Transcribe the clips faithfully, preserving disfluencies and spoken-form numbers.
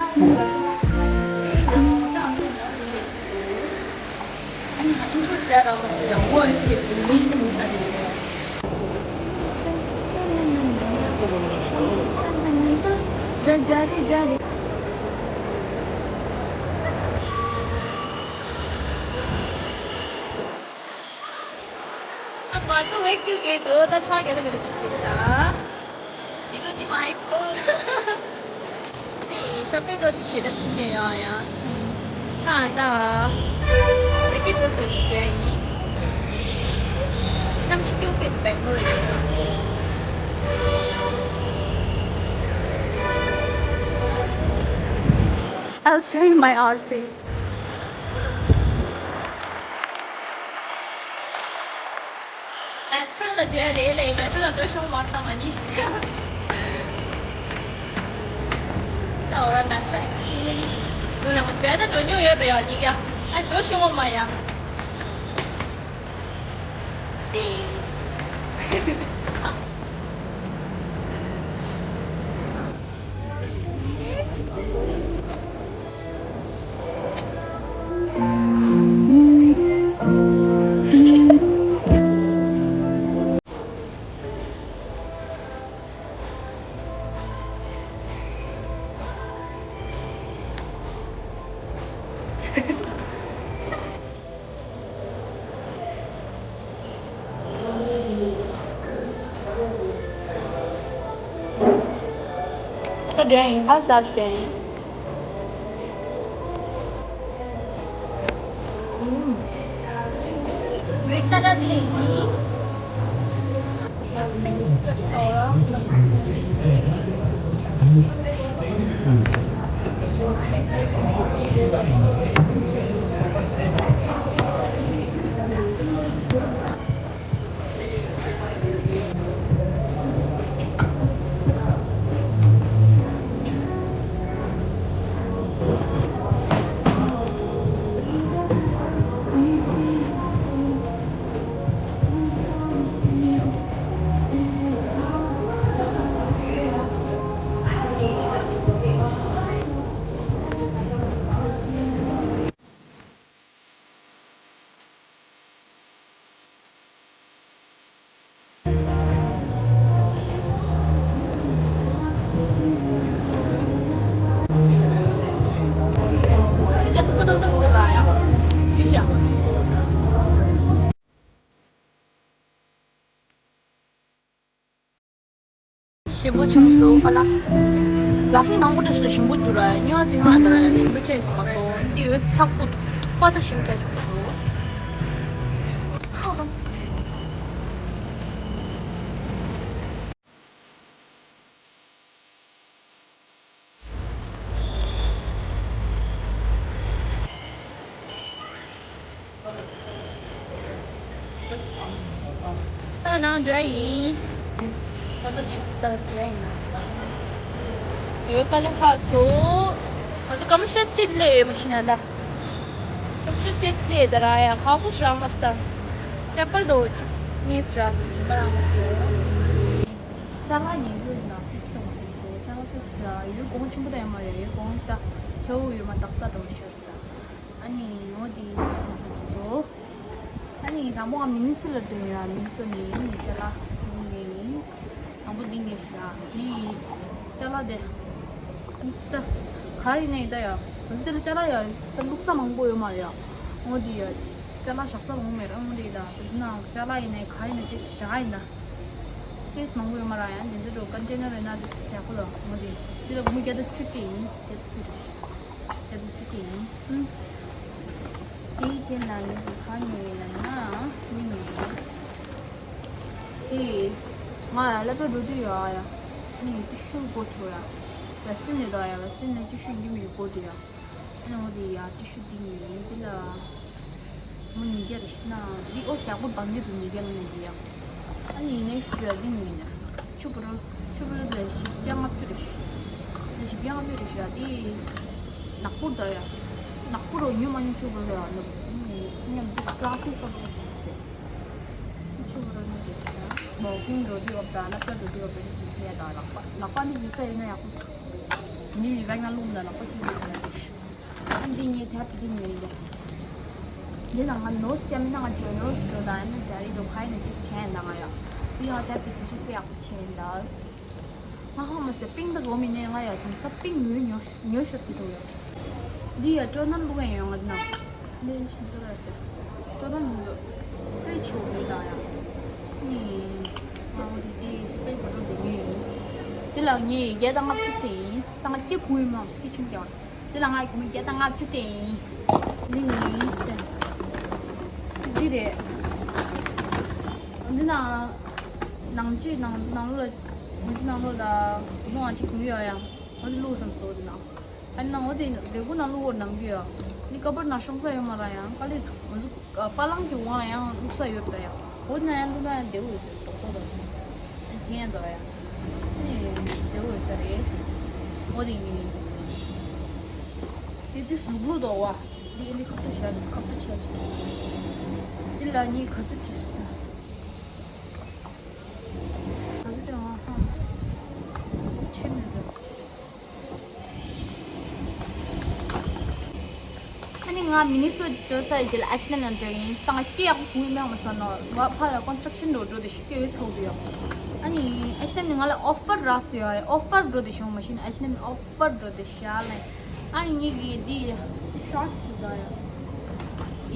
ང་ཚོ་ཝེག་ཏུ་གེ་དུ་ད་ཆ་གེ་ལ་གེ་ལ་ཆི་གེ་ཤ། ཨ་ནི་མའི་ཕོན། ཨ་ནི་ཤོ་པིང་གི་ཆེད་དུ་ཞིག་ཡོད་ཡ། ད་ད་རི་ཀི་ཕོན་དུ་ཆི་གེ་ཡིན། ནམ་ཞིག་ཀྱོ་པེ་བེག་མོ་རེད། I'll show you my outfit. Natural ལ་འཇལ་རེད་ལས། Natural ལ་འགྲོ་ཤོང་མ་བཏང་མ་ནི། ད་འོ་ན་Natural experience འགྲོ་ཡང་བས་ད་འགྲོ་མྱོང་ཡོད་རེད་ཡ་ནི་ཡ། ཨ་འགྲོ་ཤོང་མ་ཡ། See. ཞིམ་པོ་བྱུང་སོང་། ཨ་ལ། ལ་ཕི་མང་པོ་འདྲ་ཞིག་ཞིམ་པོ་འདུག་ར། སྨྱོ་དེ་མ་འདྲ་ཞིམ་པོ་ཅན་མ་སོང་། འདི་འོད་ཚ་པོ་ཐུག་པ་ད་ཞིམ་ཅན་བྱུང་སོང་། ད་ནང་འདྲ་ཡིན། ད་ད་ཆུ་ད་འདྲ་ཡིན་ན། ཡོད་ཀ་ལེ་ཧ་སོ། ང་ཚོ་ཀམ་ཤེས་ཏི་ལེ་མ་ཤི་ན་ད། ཀམ་ཤེས་ཏི་ལེ་ད་ར་ཡ་ཁ་ཁུ་ཤ་ར་མ་སྟ། ཅ་པལ་རོ་ཅི་མིས་ར་སི་མ་ར་མ་སྟ། ཅ་ལག་ཉེ་རུ་ཡིན་ན་ཏིས་ཀ་མ་སོ། ཅ་ལག་ཏིས་ཡ་ཡོད་གོང་ཆེན་པོ་ད་ཡ་མ་རེད། ཡོད་གོང་ད་ཁྱེའུ་ཡོད་མ་ཏག་ཏག་ཏག་ཤར། ཨ་ནི་འོ་དེ་ཡིན་ཟེར་སོ། ཨ་ནི་དང་པོ་ང་མིན་སི་ལ་འགྲོ་ཡིན་ར། མིན་སི་ནས་ཡིན་ནི་ཅ་ལག་འདི་ངས་ཡིན། དང་པོ་འདི་ངས་ཤི་ར། འདི་ཅ་ལག་དེ་ད་ག་ཡིན་ནའི་ད་ཡ། ང་ཚོ་དེ་ལ་ཅ་ལག་ཡ་ད་བླུགས་ས་མང་པོ་ཡོད་མ་རེད་ཡ། འོ་དེ་ཡ་ཅ་ལག་བཞག་ས་མང་པོ་མེད་ར། འོ་དེ་ད་དེ་ན་ཅ་ལག་ཡིན་ནའི་ག་ཡིན་ན་ཅིག་བཞག་ཡིན་ད། སི་པེ་སི་མང་པོ་ཡོད་མ་ར། ཡང་དེ་ཚོ་འགྲོ་ཀོན་ཊེ་ནར་ཡོད་ན་དེ་ཡག་པོ་ལ་འོ་དེ་དེ་ལ་སྒོར་མོ་བརྒྱ་དང་བཅུ་སྤྲད་ཡིན། བརྒྱ་དང་བཅུ་སྤྲད། ཡ་དུ་ཆུ་ཏི་ཡིན། དེའི་རྗེས་ལ་ངས་ཀྱི་ག་ནས་ལ་ན་མི་མི་ཡིན། དེ་ང་ལ་པ་འགྲོ་དུས་ཡ་ཡ་ནི་ཏི་ཤུ་གོ་ཐུ་ཡ། ཝེ་སི་ཊན་ནས་དོ་ཡ། ཝེ་སི་ཊན་ནས་ཏི་ཤུ་ཡིན་མི་གོ་དུ་ཡ། ཨ་ནི་འོ་དེ་ཡ་ཏི་ཤུ་དེ་ནི་ཡིན་དེ་ལ། མོ་ཉིས་བརྒྱ་རེ་ཤི་ན་འདི་ཨོ་ཞག་པོ་དང་དེ་དུ་ཉིས་བརྒྱ་ལ་ནས་དེ་ཡ། ཨ་ནི་ཡིན་ནའི་སི་ཡ་དེ་ནི་ཡིན་ན། ཆུ་བུར། ཆུ་བུར་དེ་བཞི་བརྒྱ་ལྔ་བཅུ་རེད། དེ་བཞི་བརྒྱ་ལྔ་བཅུ་རེད་ཤག་དེ་ནག་པོ་ད་ཡ། ནག་པོ་རོ་ཉོ་མ་ཉོ་ཆུ་བུར་ཡ་ནག་ཉམས་དེ་ཀ་ལ་སི་སོགས་དེ་ཆུ་བུར་ཉོ་རེད་ཤག་མོ་ཀུང་འགྲོ་དུས་འོབ་ད་ལབ་ཀ་འགྲོ་དུས་འོབ་ད་ནི་ཆུ་བུར་ཡ་ད་ལག་པ་ལག་པ་ནི་ཡིན་ས་ཡིན་ན་ཡག་པོ། ཉིན་རེ་བེག་ནང་བླུགས་ན་ལག་པ་ཐུག་གི་འདུག་ལ་ཤི། ཨ་འདི་ངའི་ཐེབ་འདི་ཉོས་ཡིན། འདི་ནང་ང་ནོ་ཊི་སི་ཡ་མིན་ན་ང་ཇོ་ནོ་ཊི་སི་ཟེར་དང་ཨ་ནི་ཌ་རི་དོ་ཁ་ཡིན་ན་ཅིག་དྲན་དང་ང་ཡ། འདི་ཡང་ཐེབ་འདི་བུ་ཆུ་དཔེ་ཡག་པོ་བྱས་ཡིན་ད། ང་ཧ་མ་སེ་པིང་དང་འོ་མི་ནས་ང་ཡ་དེང་སང་པིང་ཉོས་ཉོས་ཉོས་ཤོར་གི་འདུག་ཡ། འདི་ཡ་ཅོ་ནར་བླུག་ཡ་ཡོང་ང་འདི་ན། འདི་ཤིན་ཏུ་ར་ཏེ། ཅོ་ནར་མི་འདུག་སི་པེ་རེ་ཆོག་གི་ད་ཡ། ནི། ང་འོ་དེ་དེ་སི་པེ་རེ་བོ་རོ་དེ་ཉོས་ཡོད། དེ་ལ་ངས་བརྒྱ་དང་ལྔ་བཅུ་སྤྲད་ཡིན། ད་ང་སྐྱེ་ཁུངས་ཡོད་མ་སྐྱེ་ཆུང་ཀྱང་། དེ་ལ་ང་ཡི་གོང་བརྒྱ་དང་ལྔ་བཅུ་སྤྲད་ཡིན། འདི་ནི་ཟེར། འདི་རེད། འདི་ན། ནང་ཆེ་ནང་ནང་ལོགས་ལ། འདི་ནང་ལོགས་ལ། བུ་མོ་ཨ་ཅེ་གུང་ཡོད་ཡ། འོ་དེ་བླུགས་སམ་སོ་དེ་ན། ཨ་ནི་ན་འོ་དེ་ལས་ཁུངས་ནང་བླུགས་འོ་ནང་གི་ཡ། འདི་ཀ་པར་ནང་ཤོང་ས་ཡོད་མ་ར་ཡང་དཀའ་ལས་འོ་ཟུག་པ་ལང་གི་འོང་ལ་ཡང་བླུགས་ས་ཡོད་ད་ཡ། འོ་ན་ཡང་བླུགས་ན་ཡང་བདེ་བོ་ཡོད་ས་རེད་ཏོག་ཏོག་ད། ཨ་དེ་ཡང་འདུག་ཡ། ཨ་ནི་བདེ་བོ་ཡོད་ས་རེད། འོ་དེ་ཡིན། དེ་དུས་ལུག་ལུག་འདུག་བ། འདི་ཨ་ནི་ཁ་ཐུག་བྱས་ཁ་ཐུག་བྱས། འདི་ལ་ནི་ག་ཚོད་བྲིས་སོང་། ག་ཚོད་བྲིས་ང་ཧ་ཁྲིད་མི་འདུག་ཨ་ནི་ང་མི་ནི་སོ་འགྲོ་ས་ཡི་དེ་ལ་ཨེཆ་ཨེན་ཨེམ་ནང་འགྲོ་ཡིན། སྟངས་སྐད་ཡག་པོ་གུང་མེད་མ་སོང་ནོ། ང་ཕ་ལ་ཀོན་སི་ཊྲག་ཤན་འགྲོ་འགྲོ་དེ་ཤི་སྐད་ཡོད་ཚོགས་ཡོད། ཨ་ནི་ཨེཆ་ཨེན་ཨེམ་ནི་ང་ལ་ཨོ་ཕར་རག་སོ་ཡོད། ཨོ་ཕར་འགྲོ་དེ་ཤོང་མ་ཤེས་ན་ཨེཆ་ཨེན་ཨེམ་ཨོ་ཕར་འགྲོ་དེ་ཤ་ལེ། ཨ་ནི་ངེད་ཀྱི་འདི་ཤོར་ཊི་ཞིག་ད་ཡ།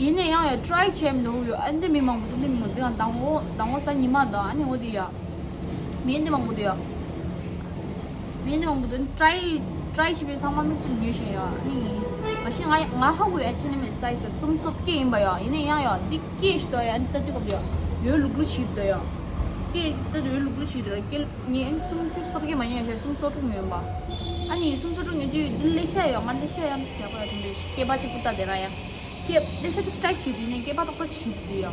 ཡིན་ན་ཡང་ཡ་ཊི་རའི་བྱས་མི་འདུག་ཡོད། ཨ་འདི་མི་མང་པོ་འདི་འདི་མི་མང་འདི་ཡང་དང་བོ་དང་བོ་ས་ཉི་མ་ད་ཨ་ནི་འོ་འདི་ཡ། མི་འདི་མང་པོ་འདི་ཡ། མི་འདི་མང་པོ་འདི་ཊི་རའི་ཊི་རའི་བྱས་པའི་ཚང་མ་དམིགས་སུ་ཉོས་བཞིན་ཡ། ཨ་ནི་མ་གཞི་ང་ང་ཧ་གོ་ཡ་ཨེཆ་ཨེན་ཨེམ་ཨི་སའི་ཛི་སུམ་ཅུ་སོ་བརྒྱད་ཡིན་པ་ཡ། ཡིན་ན་ཡང་ཡ་འདི་སྐད་ཞིག་ད་ཡ། ཨ་ནི་ལྟ་དུས་སྐབས་ཡ་ཡོད་ལུག་ལུག་ཞིག་ད་ཡ། སྐད་ལྟ་དུས་ཡོད་ལུག་ལུག་ཞིག་ད་ར་སྐད། ངས་ཨ་ནི་སུམ་ཅུ་སོ་བརྒྱད་མ་ཡིན་ཡ་ཞེས་སུམ་ཅུ་སོ་དྲུག་ཡིན་པ། ཨ་ནི་སུམ་ཅུ་སོ་དྲུག་ཡིན་དུས་འདི་ལེ་ཤ་ཡོད། ང་ལེ་ཤ་ཡང་ཟེར་བ་ཡ་དེ་འདྲ་སྐད་པ་གཅིག་པུ་ལྟ་དེ་ར་ཡ། སྐད་ལེ་ཤ་དེ་སི་ཊེག་བྱེད་དུས་ནས་སྐད་པ་ཏག་ཏག་བྱེད་དུས་ཡ།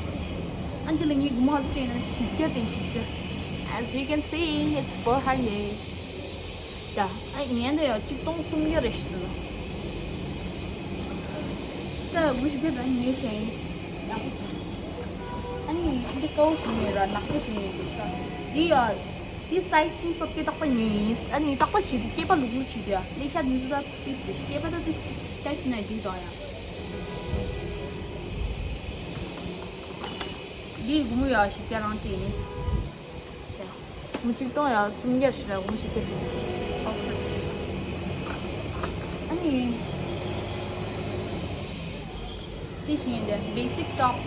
ཨ་འདི་ལ་ངས་སྒོར་མོ་ག་ཚོད་སྤྲད་ན་བཞི་བརྒྱ་སྤྲད། བཞི་བརྒྱ། As you can see, it's four hundred. ད་ཨ་ཡིན་ཡང་ད་ཡ་གཅིག་སྟོང་སུམ་བརྒྱ་རེད་ཤི་ད། ད་སྒོར་བཞི་བརྒྱ་ད་ཉོས་ཤིང་། ཡག་པོ་ཐོན། ཨ་ནི་འདི་ཀའོ་ཞུ་ནས་ར་ནག་པོ་བྱས་ཡོད་འདུག་ཤག་འདི་ཡ། འདི་སའི་ཛི་སུམ་ཅུ་སོ་བརྒྱད་ཏག་ཏག་ཉོས་ཡིན། ཨ་ནི་ཏག་ཏག་བྱེད་དུས་སྐེད་པ་ལུག་ལུག་བྱེད་དུས་ཡ། ལེ་ཤ་འདི་ཚོ་ད་ཏིག་ཏིག་སྐེད་པ་ད་ཏིག་ཏིག་ན་འགྲིག་དང་ཡ། འདི་སྒོར་མོ་ཡ་བཞི་བརྒྱ་རང་སྤྲད་ཡིན། ཡ། སྒོར་མོ་གཅིག་སྟོང་ཡ་སུམ་བརྒྱ་ཞིག་ལ་སྒོར་མོ་བཞི་བརྒྱ་སྤྲད་དུས། ཨ་ནི། དེ་བཞིན་དེ་བེ་སིག་ཊོབ།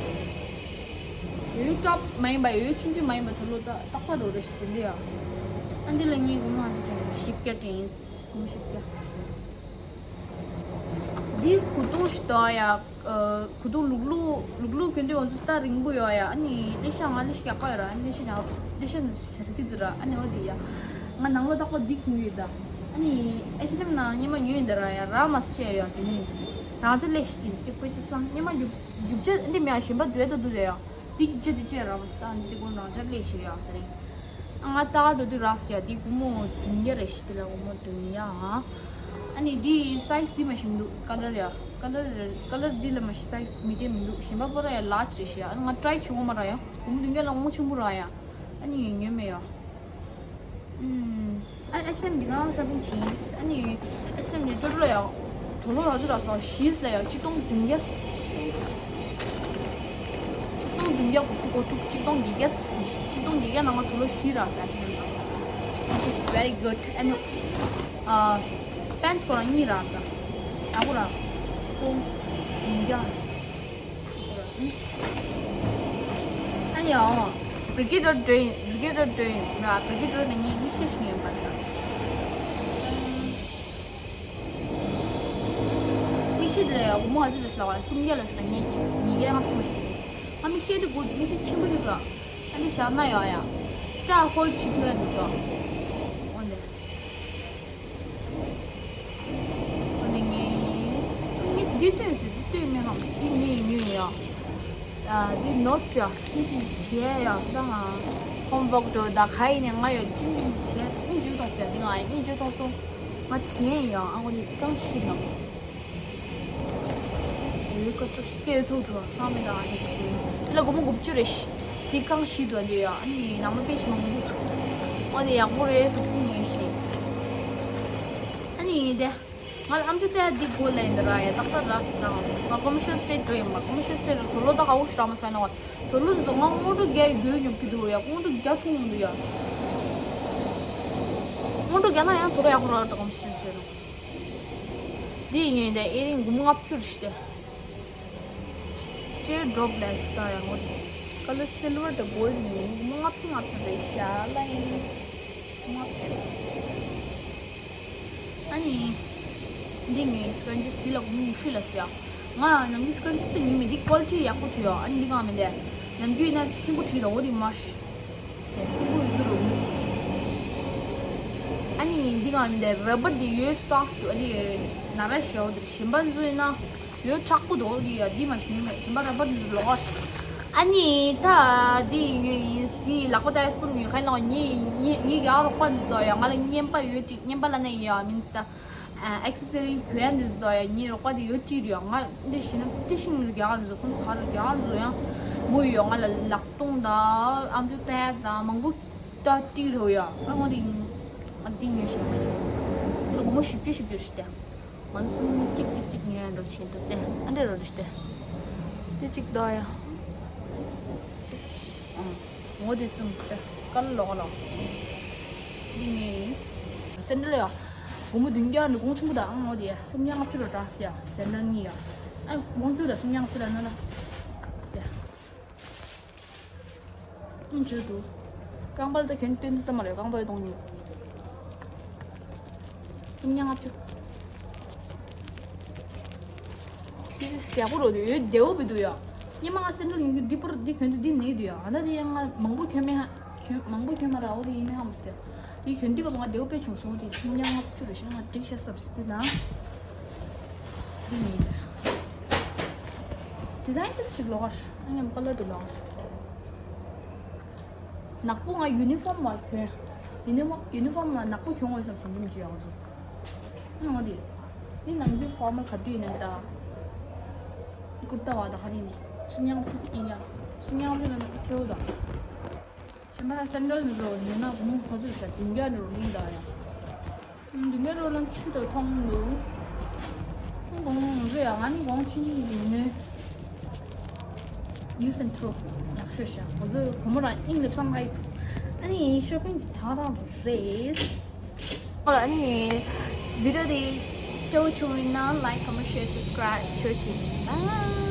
ཡོད་ཊོབ་མ་ཡིན་པ་ཡོད་ཆུང་ཆུང་མ་ཡིན་པ་དུ་ལོ་ཏག་ཏག་རོ་རེ་ཞིག་དེ་འདི་ཡ། ཨ་འདི་ལ་ངས་སྒོར་མོ་ཧ་ཅང་བཞི་བརྒྱ་སྤྲད་ཡིན། སྒོར་མོ་བཞི་བརྒྱ། འདི་གོས་ཐུང་ཞིག་འདུག་ཡ། གོས་ཐུང་ལུག་ལུག་ལུག་ལུག་གྱོན་དུས་ང་ཚོ་ད་རིང་པོ་ཡོད་ཡ། ཨ་ནི་ལེ་ཤ་ང་ལེ་ཤ་རྒྱག་པ་ཡོད་ར། ཨ་ནི་ལེ་ཤ་ཡང་ལེ་ཤ་ནི་ཞར་གི་ཟེར་ར། ཨ་ནི་འོ་དེ་ཡ། ང་ནང་ལོ་རྟག་པར་འདི་གྱོན་ཡོད་ད། ཨ་ནི་ཨེ་ཆི་ཨེན་ཨེམ་ནང་སྔོན་མ་ཉོས་ཡིན་ད་ར་ཡ། རག་མ་སོང་ཡ། དེ་ནི་རང་ཆ་ལེ་ཤ་དེ་གཅིག་པོ་ཅི་སང་སྔོན་མ་རྒྱུ་རྒྱུ་ཆ་འདི་མེད་ཡ། གཞན་པ་འདུག་ད་འདུག་རེད་ཡ། འདི་རྒྱུ་ཆ་འདི་ཅི་ཡ་རག་མ་སོང་། ད་འདི་ཀུན་རང་ཆ་ལེ་ཤ་ཡ་དེ་རིང་། ང་ད་ག་འགྲོ་དུས་རག་སོང་ཡ། འདི་སྒོར་མོ་བདུན་བརྒྱ་རེད་ཤི། དེ་ལ་སྒོར་མོ་བདུན་བརྒྱ། ཨ་ནི་འདི་སའི་ཛི་འདི་མ་ཤེས་མི་འདུག་ཀ་ལར་ཡ། ཀ་ལར་ཀ་ལར་འདི་ལ་མ་ཤེས་སའི་ཛི་མི་འདྲ་མི་འདུག་གཞན་པ་པོ་ར་ཡ་ལར་ཇི་རེད་ཤི་ཡ། ཨ་ནི་ང་ཊི་རའི་བྱུང་བ་མ་རག་ཡ། སྒོར་མོ་བདུན་བརྒྱ་ལ་སྒོར་མོ་ཆེན་པོ་རག་ཡ། ཨ་ནི་ཉོས་མེད་ཡ། ཨུམ། ཨ་ནི་ཨེཆ་ཨེན་ཨེམ་འདི་ག་རང་ཤོ་པིང་བྱས་ཡིན། ཨ་ནི་ཨེཆ་ཨེན་ཨེམ་འདི་ཅོ་ཅོ་ལ་ཡ། དོ་ལོ་ཡ་ཚོ་རག་སོང་། བཞི་ལ་ཡ་གཅིག་སྟོང་བདུན་བརྒྱ། གཅིག་སྟོང་བདུན་བརྒྱ་དགུ་བཅུ་གོ་དྲུག་གཅིག་སྟོང་བརྒྱད་བརྒྱ། གཅིག་སྟོང་བརྒྱད་བརྒྱ་ནང་ང་དོ་ལོ་བཞི་རག་ད་ཨེཆ་ཨེན་ཨེམ་ལ། Which is very good. ཨ་ནི། ཨ། པེན་ཊི་ཁོ་རང་གཉིས་རག་ད། ཡག་པོ་རག་གཅིག་སྟོང་བདུན་བརྒྱ། ཨ་ཡང་། བི་རི་གེ་ཊར་འདྲ་ཡིན། བི་རི་གེ་ཊར་འདྲ་ཡིན་ན། བི་རི་གེ་ཊར་ནི་ངའི་མིག་ཤེལ་ཞིག་ཡིན་པ་འདྲ། མིག་ཤེལ་དེ་ལ་ཡང་སྒོར་མོ་ག་ཚོད་རེད་ཟེར་ན། སུམ་བརྒྱ་ལ་ཟེར་ན་ངས་ཉིས་བརྒྱ་ལྔ་བཅུ་ཞིག་སྤྲད། ང་མིག་ཤེལ་དེ་དགོས་འདུག་མིག་ཤེལ་ཆེན་པོ་ཞིག་དགོས། ཨ་ནི་བཞག་ན་ཡང་ཡང་། སྐྲ་ཧོལ་བྱེད་ཐུབ་ཡ་འདུག་ག་འོ་ནས། ཨ་ནི་ངས་ངས་འདི་སྟོན་ཟེར། འདི་སྟོན་མེད་ལམ་འདི་ངས་ཉོས་ཡ། ཨ་འདི་ནོ་ཊི་སི་ཡ། ཅིག་ཅིག་བྱས་ཡ་ད། ང་ཧོམ་ཝོག་འགྲོ་ད་ག་ཡིན་ནས་ང་ཡོད་ཅིག་ཅིག་བྱས། ཨ་ནི་འཇུ་གཏོང་ཟེར། འདི་ང་ཡིན་ཨ་ནི་འཇུ་གཏོང་སོང་། ང་བྱས་ཡ། ཨ་ཁོ་འདི་རྐང་བཞི་ནང་། ཡོད་ཀ་སོ་སྐད་ཚོགས་ཐུབ་ཨ་མེད་ད། ཨ་ནི་ཅིག་དེ་ལ་སྒོར་མོ་དགུ་བཅུ་རེད་ཤི། དེ་རྐང་བཞི་འདུག་འདི་ཡ། ཨ་ནི་ནང་མ་དཔེ་ཆེ་མང་པོ་འདུག་ཨ་ནི་ཡག་པོ་རེད་ཟེར་ཁུངས་ཡིན་ཤི། ཨ་ནི། ཡིན་ཏེ། ང་ལ་ཨམ་ཅོག་ལྟ་ཡ་འདི་དགོས་ལབ་ཡིན་ད་ར་ཡ། ཏག་ཏག་ར་སི་དང་ང་ཀོ་མི་ཤོན་སི་ཊེཊ་འགྲོ་ཡིན་པ། ཀོ་མི་ཤོན་སི་ཊེཊ་ལ་དུག་ལོག་ད་ག་འུ་ཤི་ར་མ་སི་ཁ་ན་བ། དུག་ལོག་འདི་ཚོ་ང་སྔོན་འགྲོ་རྒྱག་ཡོད་ཉོབ་ཀྱི་འདུག་ཡ། སྔོན་འགྲོ་རྒྱག་ཐུབ་མི་འདུག་ཡ། སྔོན་འགྲོ་རྒྱག་ན་ཡང་དུག་ལོག་ཡག་པོ་རག་ད་ཀོ་མི་ཤོན་སི་ཊེཊ་ལ། འདི་ཡིན་ཡིན་ད་ཨེ་རིང་སྒོར་མོ་ལྔ་བཅུ་རེད་ཤི་ཏེ། ཅེ་ཌོབ་ལས་ད་ཡང་ངོ་དེ། ཀ་ལར་སིལ་ཝར་དང་གོལ་ཌི་ཡིན། ལྔ་བཅུ་ལྔ་བཅུ་རེད་ཤག་ལ་ཡིན། ལྔ་བཅུ། ཨ་ནི། འདི་ངའི་སི་ཀན་ཇིས་འདི་ལ་སྒོར་མོ་ཉི་ཤུ་ལ་ཟེར་ཡ། ང་ནམ་རྒྱུན་སི་ཀན་ཇིས་དེ་ཉོས་མེད། འདི་ཀོ་ལི་ཊི་ཡག་པོ་ཐུག་ཡོད། ཨ་ནི་འདི་གང་མིན་ཏེ། ནམ་རྒྱུན་ཡིན་ན་ཚིམ་པོ་བྲིས་ར་འོ་དེ་མ་ཤི། ཚིམ་པོ་ཡོད་རུ། ཨ་ནི་འདི་གང་མིན་ཏེ་ར་བར་འདི་ཡོད་སོབ་ཊི་འདུག་ཨ་ནི་ན་ར་ཞའོ་འདིར་གཞན་པ་ཚོ་ཡིན་ན་ཡོད་མཁྲེགས་པོ་འདུག་འདི་ཡ་འདི་མ་ཤི་ནི་མེད། གཞན་པ་ར་བར་འདི་ལོག་ཨ། ཨ་ནི་ད་འདི་ཡོད་ཡིན། འདི་ལག་པ་ད་གསུམ་ཡོད་ཁ་ལ་ངའི་ངའི་ངའི་ག་རོགས་པ་འདི་དོ་ཡ། ང་ལ་རྔན་པ་ཡོད་ཅིག་རྔན་པ་ལ་ནི་ཡ་མིན་སི་ད། ཨ་ཨེག་སེ་སི་རི་གྱོན་ཡ་འདི་ཚོ་ཡ་ངའི་རོགས་པ་དེ་ཡོད་ཅིག་རེད་ཡ། ང་འདི་བཞིན་འདི་བཞིན་རྒྱ་གར་འདི་ཚོ་ཁོང་ག་རུ་རྒྱ་གར་འདི་ཚོ་ཡང་མོ་ཡོད། ང་ལ་ལག་སྟོང་དང་ཨམ་ཅོག་ལྟ་ཡ་དང་མང་པོ་ད་ཏི་རུ་ཡ། ཨ་ང་འདི་ཨ་འདི་ཉོས་ཤག་འདི་ལ་སྒོར་མོ་བཞི་བཅུ་བཞི་བཅུ་ཞིག་སྟེ། ང་ཚོ་གསུམ་གཅིག་གཅིག་གཅིག་ཉོས་ཡ་འགྲོ་བྱེད་འདུག་སྟེ། ཨ་འདྲ་རོ་རེ་སྟེ། དེ་གཅིག་ད་ཡ། ཨང་། ངོ་དེ་གསུམ་ད་ཀ་ལ་ལོག་ལོག་འདི་ངའི་སེན་ཌལ་ཡ། སྒོར་མོ་བདུན་བརྒྱ་ནི་གོང་ཆེན་པོ་དང་། ཨང་། ངོ་དེ་སུམ་བརྒྱ་ལྔ་བཅུ་ར་འདྲ་སི་ཡ། སེན་ཌལ་གཉིས་ཡ། ཨ་གོང་ཆུ་དང་སུམ་བརྒྱ་ལྔ་བཅུ་དང་ན་ན་ཡ། ཨང་། བརྗོད་འདུག་རྐང་པ་ལ་ད་གྱོན་སྟོན་དུ་ཙམ་མ་རེད། རྐང་པ་ཡོད་གཏོང་ཉོས། སུམ་བརྒྱ་ལྔ་བཅུ། ཟས་གོ་རོ་དེ་ཡོད་བདེ་བོ་བི་འདུག་ཡ། སྙེ་མ་ང་སེན་ཊལ་ཡོང་གི་འདི་པར་འདི་གྱོན་དུ་འདི་ནས་འདུག་ཡ། ཨ་ད་དེ་ཡང་ང་མང་པོ་གྱོན་མེད་ཧ། གྱོན་མང་པོ་གྱོན་མ་ར་འོ་དེ་ཡིན་མེད་ཧ་མ་ཟེར། འདི་གྱོན་འདི་ག་ང་བདེ་བོ་དཔེ་བྱུང་སོང་། དེ་སུམ་བརྒྱ་ལྔ་བཅུ་རེ་ཤི། ང་འགྲིག་ཤ་སབ་སི་དེ་ན། འདི་ནས། ཌི་ཛའིན་དེ་ཞིག་ལོག་ཨ། ཨ་ཉམས་ཀ་ལར་དུ་ལོག་ཨ། ནག་པོ་ང་ཡུ་ནི་ཧྥོམ་མ་གྱོན། ཡུ་ནི་ཧྥོམ་ཡུ་ནི་ཧྥོམ་ལ་ནག་པོ་གྱོན་དགོས་བསམ་ཟིན་གྱི་མི་བྱེད་ཡག་ཚོ། ཨ་འོ་དེ། འདི་ནམ་རྒྱུན་ཧྥོར་མལ་ག་དུས་ཡིན་ན་ད། ཀུར་ཏ་བ་ད་ག་རེ་ནི། སུམ་ཉང་ཕུག་ཡིན་ཡ། སུམ་ཉང་ཕུག་ལ་ནི་ཁེའུ་ད། གཞན་པ་སེན་ཌལ་འདི་ཚོ་ཉོས་ན་གོང་ག་ཚོད་ཤ་བདུན་བརྒྱ་འགྲོ་ལིང་ད་ཡ། བདུན་བརྒྱ་འགྲོ་ལ་ཆུ་དང་མཐོང་འདུག་གོང་ང་ཚོ་ཡ་ང་ནི་གོང་ཕྱིན་ཡིན་ནི། Use and throw. ཡག་ཤོས་ཤག་ང་ཚོ་བུ་མོ་རང་དབྱིངས་ལེབ་སང་ལ་ཡིད། ཨ་ནི་ཤོ་པིང་འདི་ད་རང་རེད། ཨ་ནི་བི་ཌི་ཡོ་འདི་སྤྲོ་བྱུང་ཡིན་ན་like, comment, share, subscribe བྱོས་ཤིག Bye.